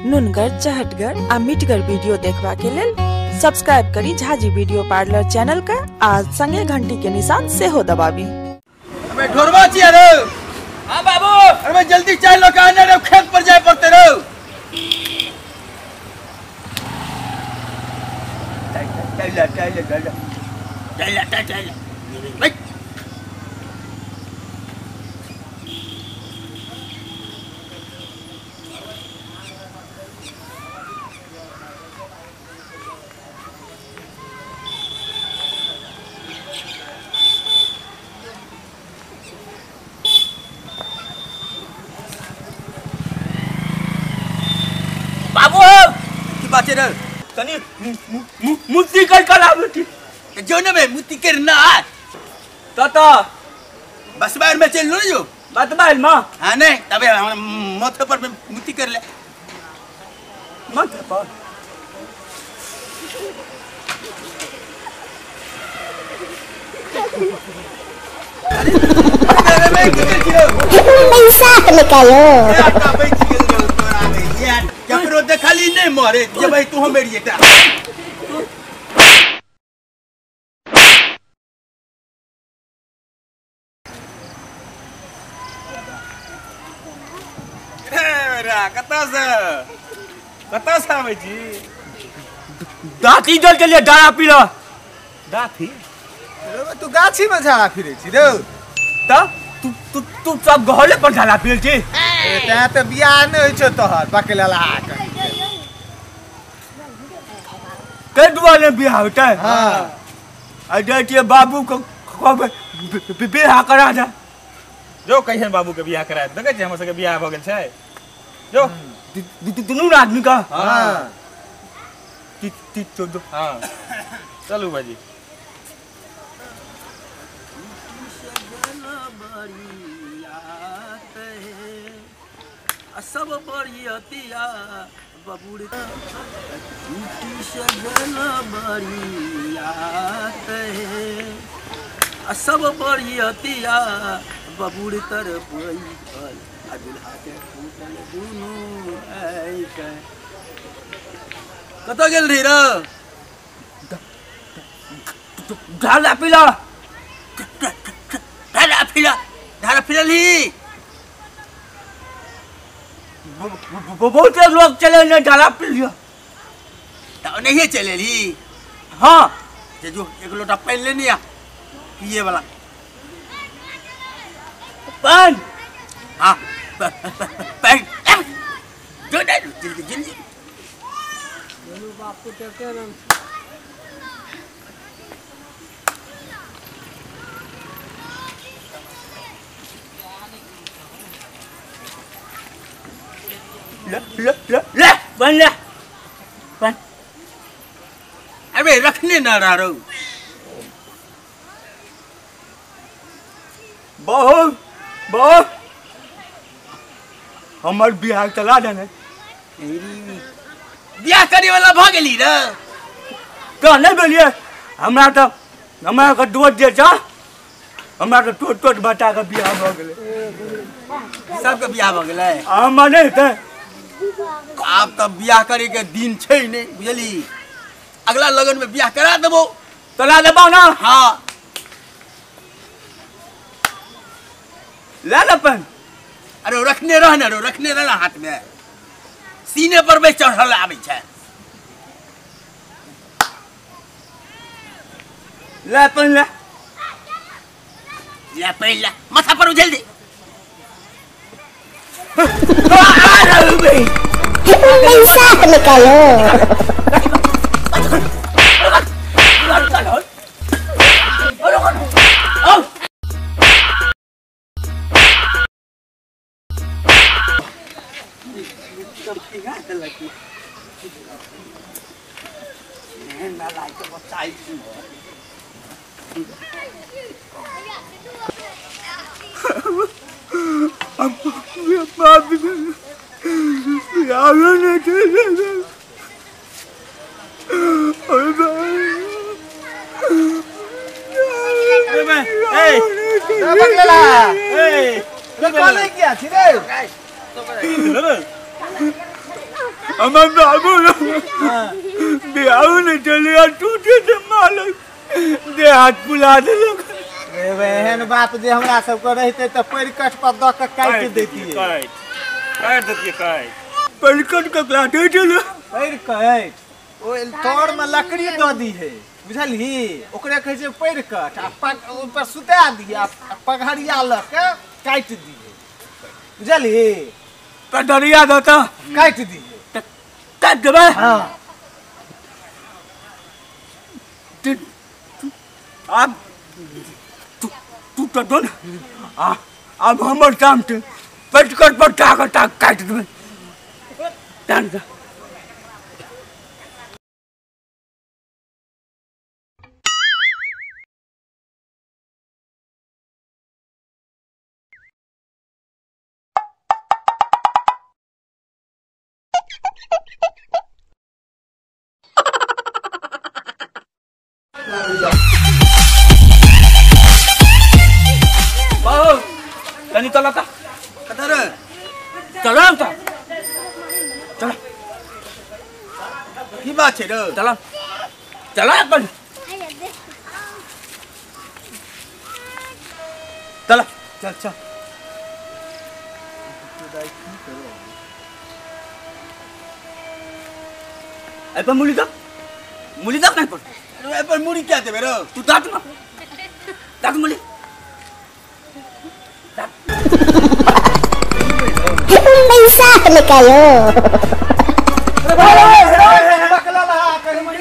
नुनगर चहटगर आ मिठगर वीडियो देखबा के लेल सब्सक्राइब करी झाजी वीडियो पार्लर चैनल का आ संगे घंटी के निशान सेहो दबाबी। अबे ढोरबा छियै रे। हां बाबू। अरे जल्दी चाय लो के आने रे, खेत पर जाय पड़ते रे। चल चल चल चल चल चल चल। बाबू की बात है रे? तनी मुत्ती कर कल आबै छी। जो न बे मुत्ती कर ना त त बस बाहर में चल लो जो बात बाहर में। हां नहीं तबे हमरा माथे पर मुत्ती कर ले। माथे पर अरे मैं की कर छियो पैसा निकालो। आटा बैठ गेल रे तोरा बे यार, केकरो देखली नहीं मरे जेबै तू हम जेता। कतऽ से आबै छी? दाँती जल के लिए डाला पीला। दाँती? तू गाछी में झाड़ा फिरै छी रौ? त तू तू तू सब घरे पर झाड़ा फिरै छी? तैं तऽ बियाह नहि होइ छौ तोहर बकलेला के दुआरे बियाह होतै? हां। आ जाइ छियै बाबू के कहबै बियाह करा दे। जो कहियन बाबू के बियाह करा दे। देखै छियै हमर सबके बियाह भऽ गेल छै। जो दुनू आदमी का। हाँ। ती चौदह। हाँ चलू भाजी। सब बरियतिया बबुड़ टूटी सजन बरियात है, सब बरियतिया बबुड़ तर बैठल आ दुल्हा के फूटल दुनू आइके। कतऽ गेल रही रे? ढाला पीला। ढाला पीला ढाला पीलही। बहुत लोग चले ने ढाला पी लिया। तो नहीं चलेली। हाँ जो एक लोटा पानि लेने आ पिए वाला पान। हाँ पानि जो नहीं जल्दी जल्दी। बाप को कहते हैं ले ले ले ले बन ले बन। अबे रखने ना रहा रो। बहुत बहुत हमर बियाह चला देने। बियाह करे वाला भ गेली रे? तो नहीं बोलिए हमरा तो हमरा के दोस्त जे छ हमरा तो टोट टोट बटा के बियाह भ गेलै। सबके बियाह भ गेलै? हमर नहीं हेतै। आब तऽ बियाह करे के दिन छै नहीं बुझली। अगला लगन में बियाह करा देबो। तोला देबो ना? हाँ ले ले पेन। अरे रखने रह ने रो, रखने रह हाथ में, सीने पर बे चढ़ल आबै छै। ले पेन ले ले पेन ले माथा पर उझेल दे। पैसा निकालो। हमर बाबू बियाह नहीं चलिया टूटे से मालक दे हाथ फुला देलक। रे एहन बाप जे हमरा सबके रहिते तऽ पैरकट पर दऽ के काटि दैतियै। काटि दैतियै काटि। पैरकट के काटि देलक। पैरकट ओ तर में लकड़ी दऽ दी है बुझलही, ओकरे कहै छै पैरकट आ ओहि पर सुता दी आ पगहरिया लऽ के काटि दी है बुझलही। पगहरिया दऽ तऽ काटि दी है। काटि देबै? हाँ। आब तू तऽ दो ने आब हमर काम छै पैरकट पर टाक काटि देबै। टान दे। कनी चला ता कतऽ रे? चला ता चला। की बात छै रे? चला चला कनी चला चल चल। एहि पर मुड़ी दऽ, मुड़ी दऽ नहीं पर। अरे एहि पर मुड़ी क्या देबै रे? तू दाँत मार, दाँत मुड़ी। इंसाफ निकालो।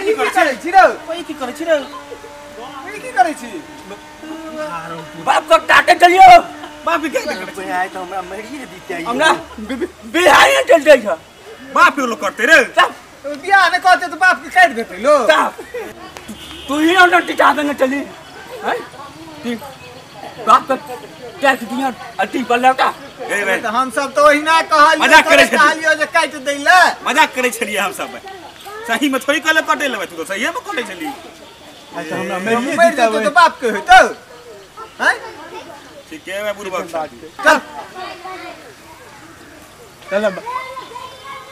की करै छी रे? की करै छी? बाप के टाटे चलियो। बाप के क्या करै छी? आइ तऽ हमरा मरिए दितै। हमरा बिहार चल जाइ छ। बाप के लोग करते रे। बियाह नहि करतै तऽ बाप के काटि देतै लोग। तू ही ना टिका देने चली हैं? बाप के टैक्स दिया अति पर लगा। तऽ हम सब तऽ ओहिना कहलियो जे काटि दै ले। मजाक करै छलियै हम सब, सही में थोड़ी कहले कटै लेबै, तू तऽ सहिए में कटै छली। अच्छा हमरा मरि जेतै तऽ बाप के होइतौ हैं? ठीके है बुढ़बा। चल चल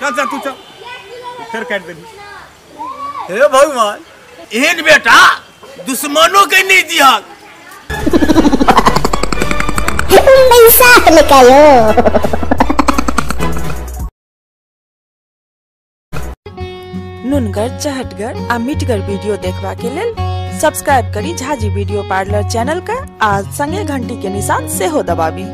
चल चल तू चल, फिर काटि देबी। हे भगवान, एहन बेटा दुश्मनों के नहीं दिहक। इंसाफ निकालो। नुनगर चहटगर आ मिठगर वीडियो देखबा के लेल सब्सक्राइब करी झाजी वीडियो पार्लर चैनल का आ संगे घंटी के निशान सेहो दबाबी।